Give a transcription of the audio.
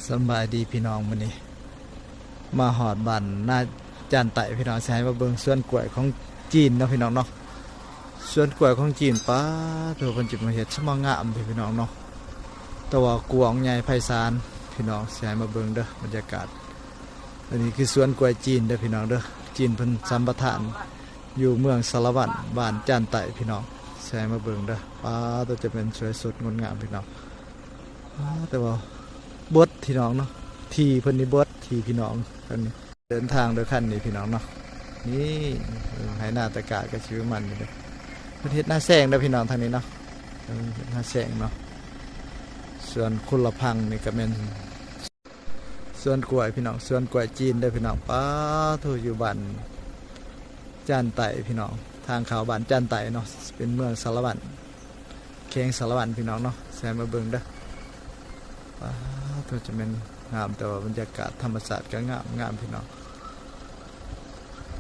ສຳບາຍດີພີ່ນ້ອງ ມື້ນີ້ມາຮອດບ້ານນາຈານໃຕ້ພີ່ນ້ອງ ຊິໃຫ້ມາເບິ່ງສວນກ້ວຍຂອງຈີນເນາະພີ່ນ້ອງເນາະ. ສວນກ້ວຍຂອງຈີນ ປາໂທ້ ເພິ່ນຊິມາເຮັດສະມາງາມເດ້ພີ່ນ້ອງເນາະ ແຕ່ວ່າກວ້າງໃຫຍ່ໄພສານພີ່ນ້ອງ. ຊິໃຫ້ມາເບິ່ງເດີ ບັນຍາກາດ. ອັນນີ້ຄືສວນກ້ວຍຈີນເດີພີ່ນ້ອງເດີ ຈີນເພິ່ນສຳປະທານຢູ່ເມືອງສາລະວັນ ບ້ານຈານໃຕ້ພີ່ນ້ອງ. ຊິໃຫ້ມາເບິ່ງເດີ ປາໂທ້ ຈະແມ່ນສວຍສົດງົດງາມພີ່ນ້ອງ. ອາ ແຕ່ວ່າບົດພີ່ນ້ອງເນາະ ທີ່ເພິ່ນນີ້ບົດ ທີ່ພີ່ນ້ອງ ອັນນີ້ເດີນທາງໂດຍຄັນນີ້ພີ່ນ້ອງເນາະ. ນີ້ເບິ່ງໄຮ່ນາຕະກາດກໍຊິປະມານນີ້ເດີ ເພິ່ນເຮັດນາແຊງເດີພີ່ນ້ອງ ທາງນີ້ເນາະ ເອີ ເຮັດນາແຊງເນາະ. ສ່ວນຄົນລະພັງນີ້ກໍແມ່ນສວນກ້ວຍພີ່ນ້ອງ ສວນກ້ວຍຈີນເດີພີ່ນ້ອງ. ປາໂທ້ ຢູ່ບ້ານຈານໃຕ້ພີ່ນ້ອງ ທາງເຂົ້າບ້ານຈານໃຕ້ເນາະ ເປັນເມືອງສາລະວັນ ແຂວງສາລະວັນພີ່ນ້ອງເນາະ. ຊິໃຫ້ມາເບິ່ງເດີ ປາໂທ້ ຈະແມ່ນງາມ ແຕ່ວ່າບັນຍາກາດທຳມະຊາດກໍງາມໆ ພີ່ນ້ອງ.